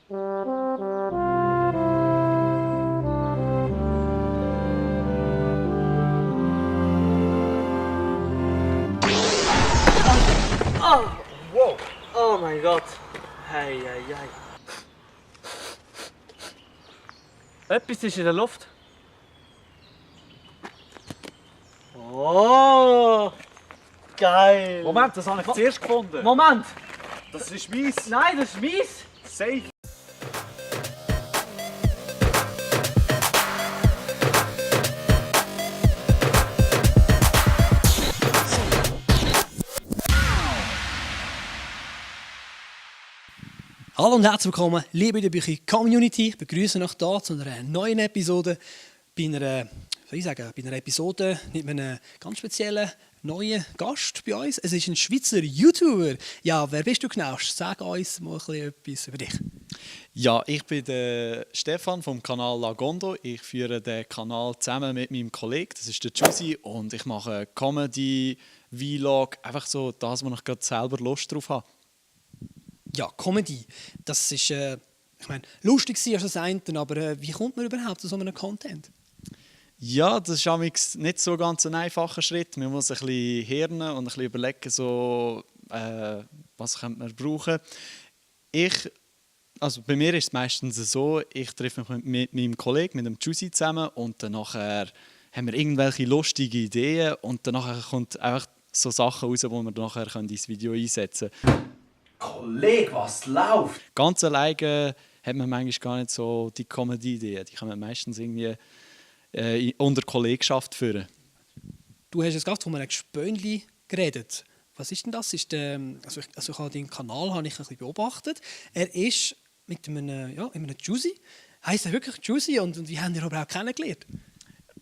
Oh, wow. Oh mein Gott. Hey, hey, hey. Etwas ist in der Luft. Oh, geil. Moment, das habe ich zuerst gefunden. Moment. Das ist meins. Nein, das ist mies. Safe. Hallo und herzlich willkommen, liebe Büchi Community. Ich begrüße euch hier zu einer neuen Episode. Bei einer Episode mit einem ganz speziellen neuen Gast bei uns. Es ist ein Schweizer YouTuber. Ja, wer bist du genau? Sag uns mal etwas über dich. Ja, ich bin der Stefan vom Kanal Lagondo. Ich führe den Kanal zusammen mit meinem Kollegen, das ist der Juicy, und ich mache Comedy, Vlog, einfach so das, wo ich gerade selber Lust drauf habe. Ja, Comedy. Das ist lustig als das eine, aber wie kommt man überhaupt zu so einem Content? Ja, das ist amigs nicht so ganz ein einfacher Schritt. Man muss ein bisschen hirnen und ein bisschen überlegen, so, was könnte man brauchen. Bei mir ist es meistens so, ich treffe mich mit meinem Kollegen, mit dem Juicy zusammen, und dann haben wir irgendwelche lustige Ideen und dann kommt einfach so Sachen raus, die wir nachher ins Video einsetzen können. Kollege, was läuft? Ganz alleine hat man manchmal gar nicht so die Comedy-Ideen. Die kann man meistens irgendwie unter Kollegschaft führen. Du hast jetzt gerade von einem Gespönli geredet. Was ist denn das? Ich habe deinen Kanal ein bisschen beobachtet. Er ist mit einem Juicy. Heißt er wirklich Juicy? Und wie haben wir aber auch kennengelernt?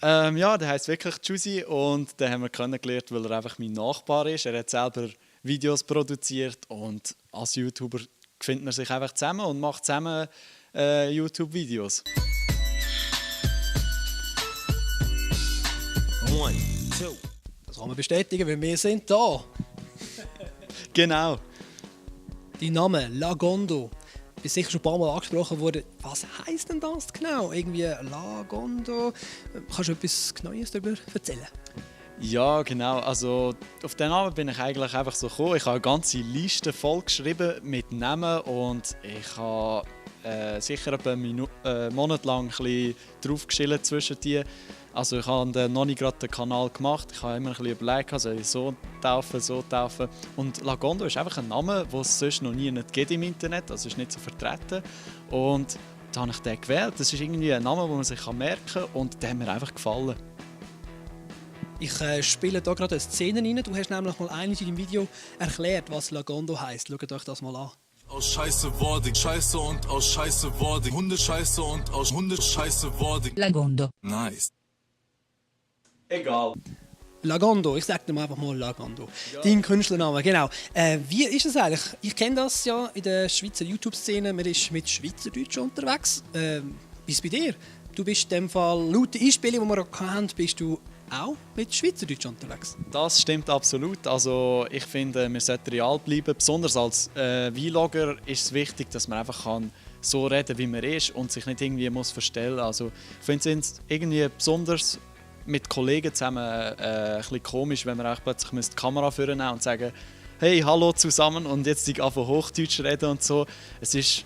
Ja, der heisst wirklich Juicy, und den haben wir kennengelernt, weil er einfach mein Nachbar ist. Er hat selber Videos produziert, und als YouTuber findet man sich einfach zusammen und macht zusammen YouTube-Videos. Das kann man bestätigen, weil wir sind da. Genau. Dein Name, Lagondo. Du bist sicher schon ein paar Mal angesprochen worden. Was heisst denn das genau? Irgendwie Lagondo. Kannst du etwas Neues darüber erzählen? Ja, genau. Also, auf den Namen bin ich eigentlich einfach so gekommen. Ich habe eine ganze Liste vollgeschrieben mit Namen, und ich habe sicher etwa einen Monat lang ein bisschen drauf geschillt zwischen die. Also ich habe dann noch nicht gerade den Kanal gemacht. Ich habe immer ein bisschen überlegt, soll ich so taufen. Und Lagondo ist einfach ein Name, den es sonst noch nie gibt im Internet. Also ist nicht so vertreten. Und da habe ich den gewählt. Das ist irgendwie ein Name, den man sich merken kann, und der hat mir einfach gefallen. Ich spiele hier gerade eine Szene rein. Du hast nämlich mal in deinem Video erklärt, was Lagondo heisst. Schaut euch das mal an. Aus Scheiße Wordig, Scheiße und aus Scheiße Wordig, Hundescheiße und aus Hundescheiße Wordig. Lagondo. Nice. Egal. Lagondo, ich sage dir einfach mal Lagondo. Ja. Dein Künstlername, genau. Wie ist es eigentlich? Ich kenne das ja in der Schweizer YouTube-Szene, man ist mit Schweizerdeutsch unterwegs. Wie ist es bei dir? Du bist in dem Fall, laut der Einspielung, die wir auch haben, bist du auch mit Schweizerdeutsch unterwegs. Das stimmt absolut. Also ich finde, wir sollten real bleiben. Besonders als Vlogger ist es wichtig, dass man einfach so reden kann, wie man ist, und sich nicht irgendwie verstellen muss. Also ich finde es irgendwie besonders mit Kollegen zusammen ein bisschen komisch, wenn man auch plötzlich die Kamera vornehmen und sagen: «Hey, hallo zusammen», und jetzt anfangen Hochdeutsch reden und so. Es ist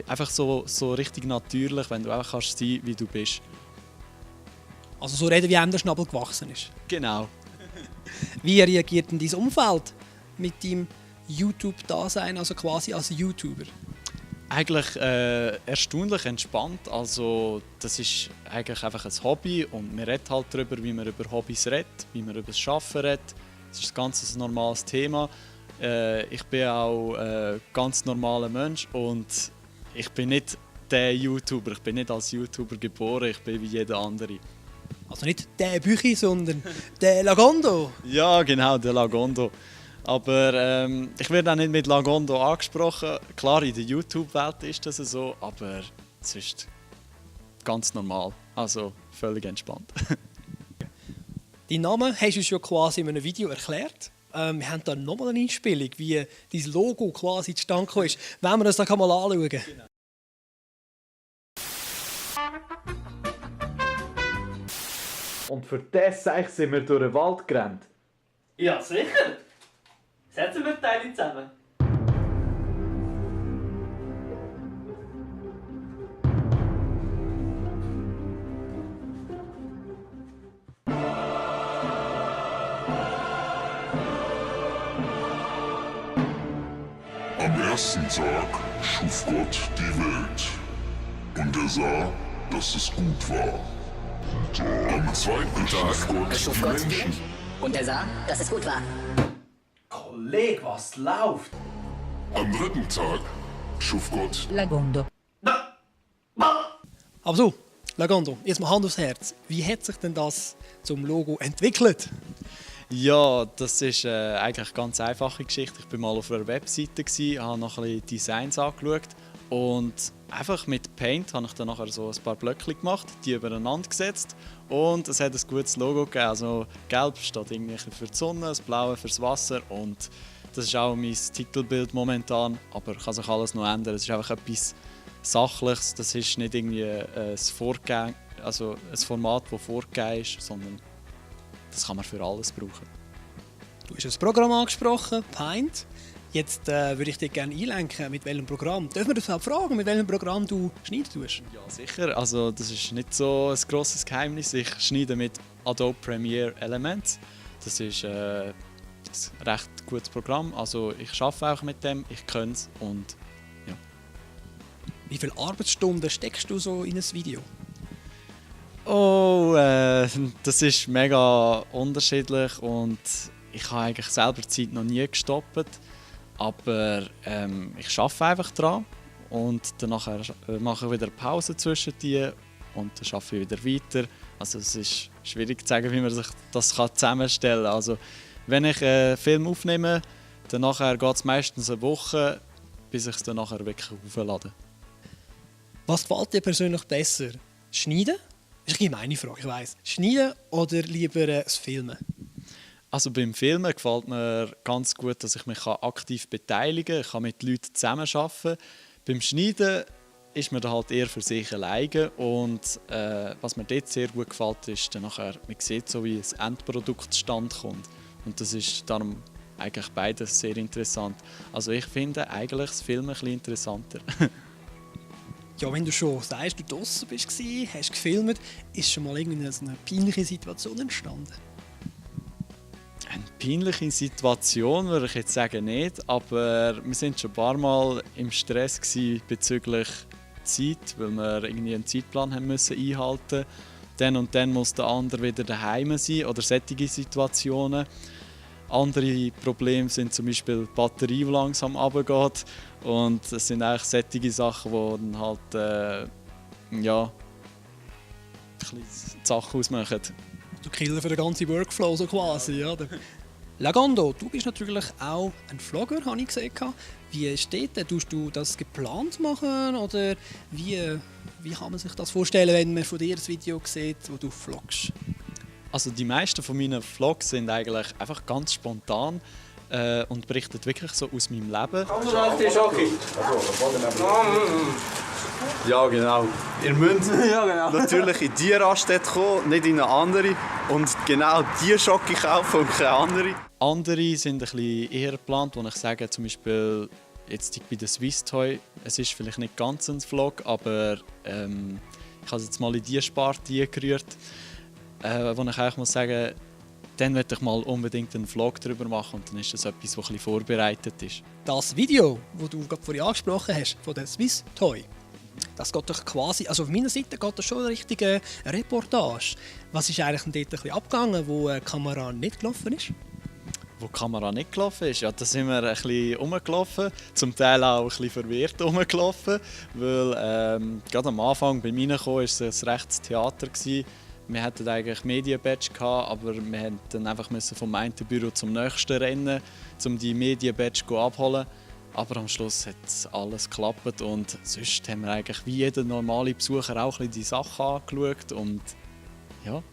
einfach so richtig natürlich, wenn du einfach kannst sein, wie du bist. Also so reden, wie einem der Schnabel gewachsen ist. Genau. Wie reagiert denn dein Umfeld mit deinem YouTube-Dasein, also quasi als YouTuber? Eigentlich erstaunlich entspannt. Also, das ist eigentlich einfach ein Hobby, und man redet halt darüber, wie man über Hobbys redet, wie man über das Arbeiten redet. Das ist ein ganz normales Thema. Ich bin auch ein ganz normaler Mensch, und ich bin nicht der YouTuber. Ich bin nicht als YouTuber geboren, ich bin wie jeder andere. Also nicht der Büchi, sondern der Lagondo. Ja, genau, der Lagondo. Aber ich werde auch nicht mit Lagondo angesprochen. Klar, in der YouTube-Welt ist das so, aber es ist ganz normal. Also völlig entspannt. Deinen Namen hast du schon quasi in einem Video erklärt. wir haben da nochmal eine Einspielung, wie dein Logo quasi zustande gekommen ist. Wollen wir das da mal anschauen? Genau. Und für das sind wir durch den Wald gerannt. Ja, sicher. Setzen wir die Teile zusammen. Am ersten Tag schuf Gott die Welt. Und er sah, dass es gut war. Am zweiten Tag schuf Gott die Welt. Und er sah, dass es gut war. Kollege, was läuft? Am dritten Tag schuf Gott Lagondo. Aber so, Lagondo, jetzt mal Hand aufs Herz. Wie hat sich denn das zum Logo entwickelt? Ja, das ist eigentlich eine ganz einfache Geschichte. Ich war mal auf einer Webseite, habe noch ein bisschen Designs angeschaut und einfach mit Paint habe ich dann nachher so ein paar Blöcke gemacht, die übereinander gesetzt und es hat ein gutes Logo gegeben. Also gelb steht irgendwie für die Sonne, das blaue für das Wasser und das ist auch mein Titelbild momentan, aber kann sich alles noch ändern. Es ist einfach etwas Sachliches, das ist nicht irgendwie ein Format, das vorgegeben ist, sondern das kann man für alles brauchen. Du hast ein Programm angesprochen, Paint. Jetzt würde ich dich gerne einlenken, mit welchem Programm. Dürfen wir das auch fragen, mit welchem Programm du schneiden tust? Ja, sicher. Also, das ist nicht so ein grosses Geheimnis. Ich schneide mit Adobe Premiere Elements. Das ist ein recht gutes Programm. Also, ich arbeite auch mit dem, ich kann es und ja. Wie viele Arbeitsstunden steckst du so in ein Video? Oh, das ist mega unterschiedlich und ich habe eigentlich selber die Zeit noch nie gestoppt. Aber ich arbeite einfach dran und danach mache ich wieder eine Pause zwischen die und dann arbeite ich wieder weiter. Also es ist schwierig zu sagen, wie man sich das zusammenstellen kann. Also wenn ich einen Film aufnehme, dann geht es meistens eine Woche, bis ich es dann nachher wirklich auflade. Was gefällt dir persönlich besser? Schneiden? Das ist eine gemeine Frage, ich weiss. Schneiden oder lieber das Filmen? Also beim Filmen gefällt mir ganz gut, dass ich mich aktiv beteiligen kann. Ich kann mit Leuten zusammenarbeiten. Beim Schneiden ist man da halt eher für sich alleine. Und was mir dort sehr gut gefällt, ist, dann nachher, man sieht so, wie das Endprodukt zustande kommt. Und das ist darum eigentlich beides sehr interessant. Also ich finde eigentlich das Filmen ein bisschen interessanter. Ja, wenn du schon sagst, du draussen bist, hast gefilmt, ist schon mal irgendwie eine peinliche Situation entstanden? Eine peinliche Situation würde ich jetzt sagen nicht, aber wir sind schon ein paar Mal im Stress bezüglich Zeit, weil wir irgendwie einen Zeitplan haben müssen einhalten. Dann und dann muss der andere wieder daheim sein oder solche Situationen. Andere Probleme sind zum Beispiel die Batterie, die langsam runtergeht. Und es sind eigentlich solche Sachen, die dann halt ein bisschen Sachen ausmachen. Du killst für den ganzen Workflow so quasi, oder? Lagondo, du bist natürlich auch ein Vlogger, habe ich gesehen. Wie steht das? Tust du das geplant machen oder wie kann man sich das vorstellen, wenn man von dir das Video sieht, wo du vloggst? Also die meisten von meinen Vlogs sind eigentlich einfach ganz spontan und berichten wirklich so aus meinem Leben. Ja, genau. Ihr müsst natürlich in diese Raststätte kommen, nicht in eine andere. Und genau diese Schocke kaufen und keine andere. Andere sind ein bisschen eher geplant, wo ich sage, zum Beispiel jetzt bei der Swiss Toy, es ist vielleicht nicht ganz ein Vlog, aber ich habe es jetzt mal in diese Sparte gerührt, wo ich eigentlich muss sagen, dann möchte ich mal unbedingt einen Vlog darüber machen und dann ist das etwas, das ein bisschen vorbereitet ist. Das Video, das du gerade vorhin angesprochen hast, von der Swiss Toy, das geht doch quasi, also auf meiner Seite geht das schon eine richtige Reportage. Was ist eigentlich dort ein bisschen abgegangen, wo die Kamera nicht gelaufen ist? Wo die Kamera nicht gelaufen ist, ja, da sind wir ein bisschen rumgelaufen, zum Teil auch ein bisschen verwirrt rumgelaufen, weil gerade am Anfang bei mir war es ein rechtes Theater. Wir hatten eigentlich Medienbadge, aber wir mussten dann einfach vom einen Büro zum nächsten rennen, um die Medienbadge abzuholen. Aber am Schluss hat alles geklappt und sonst haben wir eigentlich wie jeder normale Besucher auch ein bisschen die Sachen angeschaut und ja.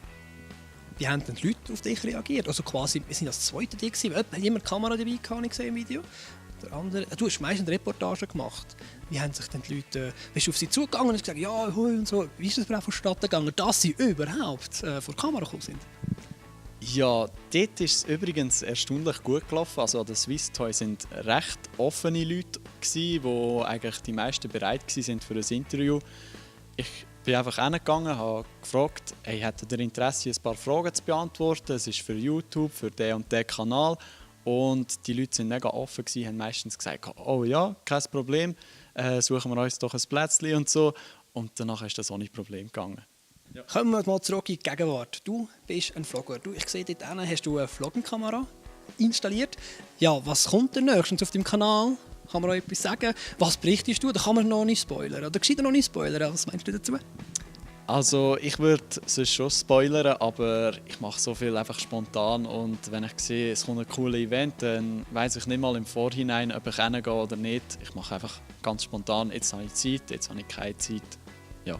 Wie haben denn die Leute auf dich reagiert? Also quasi, wir sind das zweite Ding gewesen, hat jemand die Kamera dabei gehabt, habe ich gesehen im Video. Der andere, du hast meistens eine Reportage gemacht. Wie haben sich denn die Leute, bist du auf sie zugegangen und hast gesagt, ja, hui und so. Wie ist das überhaupt vonstatten gegangen, dass sie überhaupt vor die Kamera gekommen sind? Ja, dort ist es übrigens erstaunlich gut gelaufen. Also an der Swiss Toy sind recht offene Leute gsi, wo eigentlich die meisten bereit waren für ein Interview. Ich bin einfach hingegangen, habe gefragt, hey, hättet ihr Interesse, ein paar Fragen zu beantworten? Es ist für YouTube, für den und den Kanal. Und die Leute waren mega offen, haben meistens gesagt, oh ja, kein Problem, suchen wir uns doch ein Plätzchen und so. Und danach ist das ohne Problem gegangen. Ja. Kommen wir mal zurück in die Gegenwart. Du bist ein Vlogger. Ich sehe, dort hast du eine Vloggenkamera installiert. Ja, was kommt denn nächstens auf deinem Kanal? Kann man auch etwas sagen? Was berichtest du? Da kann man noch nicht spoilern. Oder geschieht noch nicht spoilern? Was meinst du dazu? Also ich würde sonst schon spoilern, aber ich mache so viel einfach spontan und wenn ich sehe, es kommt ein cooles Event, dann weiss ich nicht mal im Vorhinein, ob ich hingehe oder nicht. Ich mache einfach ganz spontan, jetzt habe ich Zeit, jetzt habe ich keine Zeit. Ja.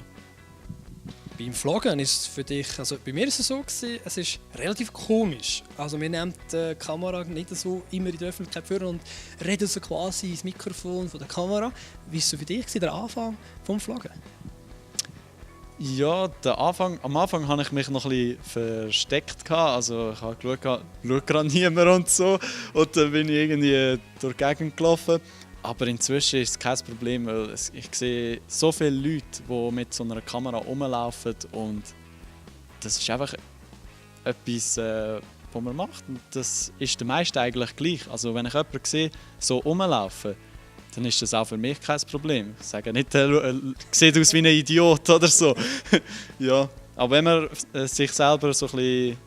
Beim Vloggen ist es für dich, also bei mir ist es so gewesen, es ist relativ komisch. Also wir nehmen die Kamera nicht so immer in die Öffentlichkeit führen und reden so quasi ins Mikrofon von der Kamera. Wie war es so für dich gewesen, der Anfang vom Vloggen? Ja, am Anfang habe ich mich noch ein bisschen versteckt. Also ich habe geschaut, schaut gerade niemand und so. Und dann bin ich irgendwie durch die Gegend gelaufen. Aber inzwischen ist es kein Problem, weil ich sehe so viele Leute, die mit so einer Kamera rumlaufen. Und das ist einfach etwas, was man macht. Und das ist den meisten eigentlich gleich. Also wenn ich jemanden sehe, so rumlaufen, dann ist das auch für mich kein Problem. Ich sage nicht, sieht aus wie ein Idiot oder so. Ja, aber wenn man sich selber so ein bisschen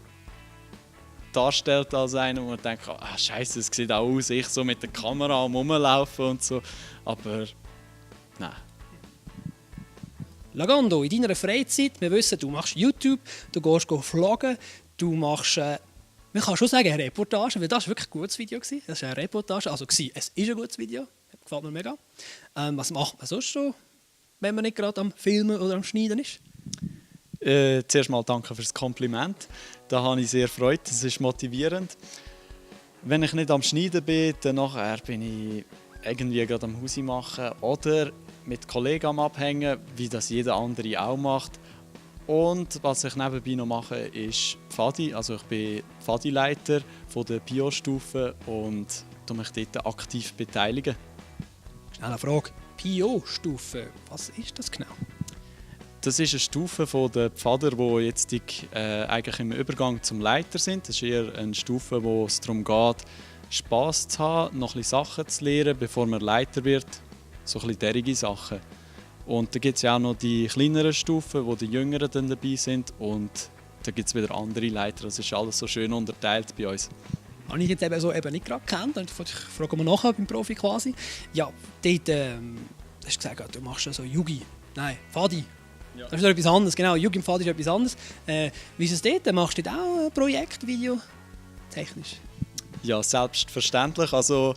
darstellt als einer, wo man denkt, Scheiße, es sieht auch aus, ich so mit der Kamera am Rumlaufen und so. Aber nein. Lagando, in deiner Freizeit, wir wissen, du machst YouTube, du gehst vloggen, du machst, man kann schon sagen, eine Reportage, weil das war wirklich ein gutes Video. Das ist eine Reportage, also es ist ein gutes Video. Gefällt mir mega. Was macht man sonst so, wenn man nicht gerade am Filmen oder am Schneiden ist? Zuerst mal danke für das Kompliment. Da habe ich sehr Freude, das ist motivierend. Wenn ich nicht am Schneiden bin, dann nachher bin ich irgendwie gerade am Hausi machen oder mit Kollegen am Abhängen, wie das jeder andere auch macht. Und was ich nebenbei noch mache, ist Pfadi. Also ich bin Pfadi-Leiter von der Bio-Stufe und mich dort aktiv beteiligen. Schnelle Frage. Bio-Stufe, was ist das genau? Das ist eine Stufe der Pfader, die jetzt eigentlich im Übergang zum Leiter sind. Das ist eher eine Stufe, wo es darum geht, Spass zu haben, noch ein bisschen Sachen zu lernen, bevor man Leiter wird. So ein bisschen derige Sachen. Und dann gibt es ja auch noch die kleineren Stufen, wo die Jüngeren dann dabei sind. Und dann gibt es wieder andere Leiter. Das ist alles so schön unterteilt bei uns. Habe ich jetzt eben nicht gerade gekannt. Ich frage mal nachher beim Profi quasi. Ja, dort hast du gesagt, du machst so Yugi. Nein, Pfadi. Ja. Das ist etwas anderes, genau. Yugi und Pfadi ist etwas anderes. Wie ist es dort? Machst du dort auch ein Projektvideo? Technisch? Ja, selbstverständlich. Also,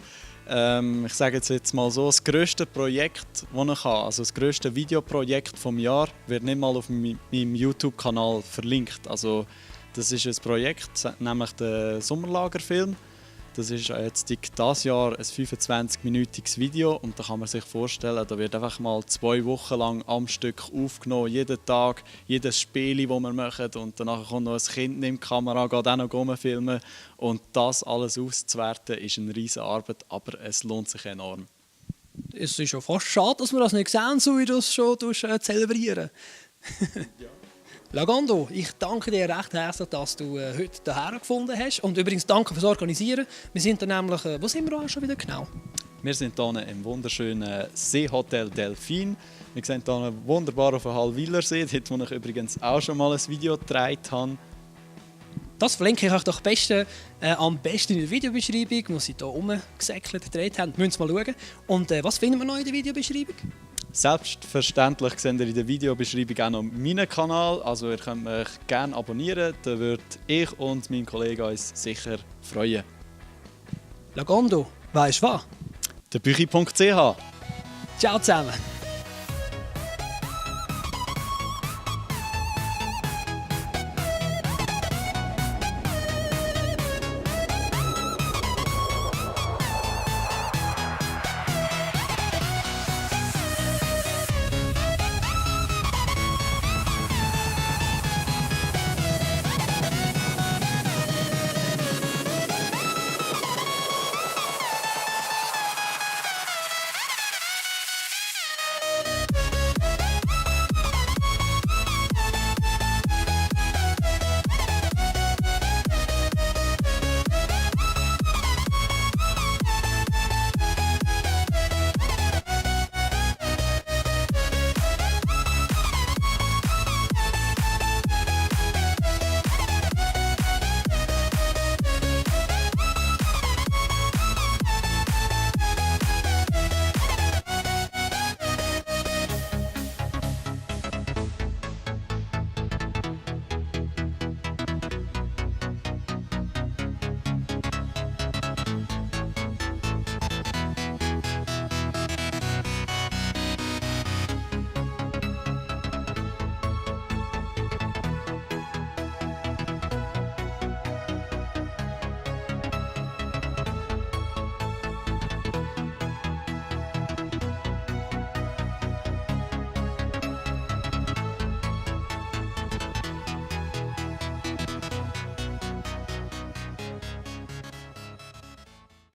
ich sage jetzt mal so, das grösste Projekt, das ich habe, also das grösste Videoprojekt des Jahres, wird nicht mal auf meinem YouTube-Kanal verlinkt. Also, das ist ein Projekt, nämlich der Sommerlagerfilm. Das ist jetzt dieses Jahr ein 25-minütiges Video und da kann man sich vorstellen, da wird einfach mal 2 Wochen lang am Stück aufgenommen, jeden Tag, jedes Spiel, das wir machen und danach kommt noch ein Kind in die Kamera, geht auch noch rumfilmen und das alles auszuwerten ist eine riesige Arbeit, aber es lohnt sich enorm. Es ist ja fast schade, dass wir das nicht sehen, so wie du es schon zelebrieren. Ja. Lagando, ich danke dir recht herzlich, dass du heute hierher gefunden hast. Und übrigens danke fürs Organisieren. Wir sind dann nämlich, wo sind wir auch schon wieder genau? Wir sind hier im wunderschönen Seehotel Delfin. Wir sehen hier wunderbar auf dem Hallwiler See, dort wo ich übrigens auch schon mal ein Video gedreht habe. Das verlinke ich euch doch am besten in der Videobeschreibung, wo sie hier rumgesäckelt gedreht haben. Müsst ihr mal schauen. Und was finden wir noch in der Videobeschreibung? Selbstverständlich seht ihr in der Videobeschreibung auch noch meinen Kanal. Also ihr könnt mich gerne abonnieren, da würde ich und mein Kollege uns sicher freuen. Lagando, weisst du was? Debüchi.ch. Ciao zusammen.